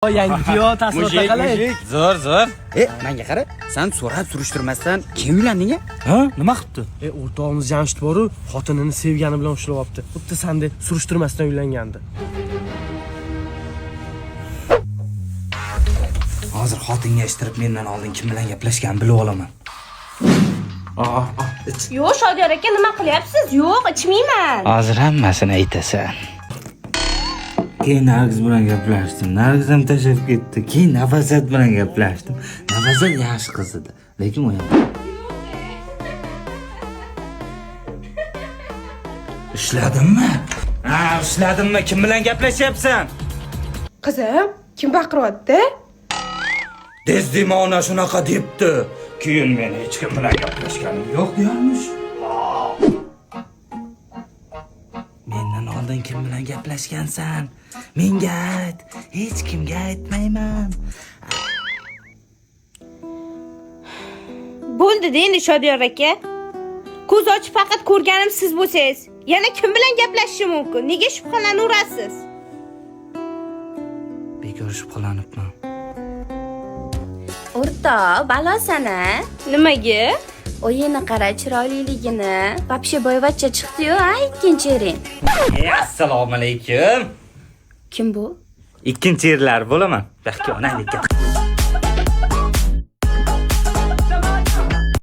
Yangi kuyov taassurotlar qalay? Zo'r, zo'r. E, menga qara, san so'rab surishtirmasdan kim uylanding a? Ha, nima qilibdi? E, o'rtog'imiz Jamshid boru xotinini sevgani bilan ushlab olibdi. Xuddi sandek surishtirmasdan uylangandi. Hozir xotinga eshittirib mendan oldin kim bilan gaplashganini bilib olaman. Yo'q, Shodiyor aka, nima qilyapsiz? Yo'q, ichmayman. Hozir hammasini aytasan. Keyin Nargiz bilan gaplashdim. Nargiz ham tashlab ketdi. Keyin Nafasat bilan gaplashdim. Nafasat yaxshi qiz edi, lekin u ham Ushladimmi? Ha, ushladimmi? Kim bilan gaplashyapsan? Qizim, kim baqiryapti? Dezdemona shunaqa debdi. Keyin men hech kim bilan gaplashganim yo'q deyarmish. Mendan oldin kim bilan gaplashgansan? Menga ayt. Hech kimga aytmayman. Bo'ldi-da endi Shodiyor aka. Ko'z ochib faqat ko'rganim siz bo'lsangiz, yana kim bilan gaplashishim mumkin? Nega shubhalanaverasiz? Bekor shubhalanibman. O'rtoq, balosana. Nimaga? O'yini qara, chiroyliligini. Вообще boyvachcha chiqdi-yu, a, ikkinchi ering. E, assalomu alaykum. Kim bu? Ikkinchi erlar bo'laman. Baxtga onanglikka.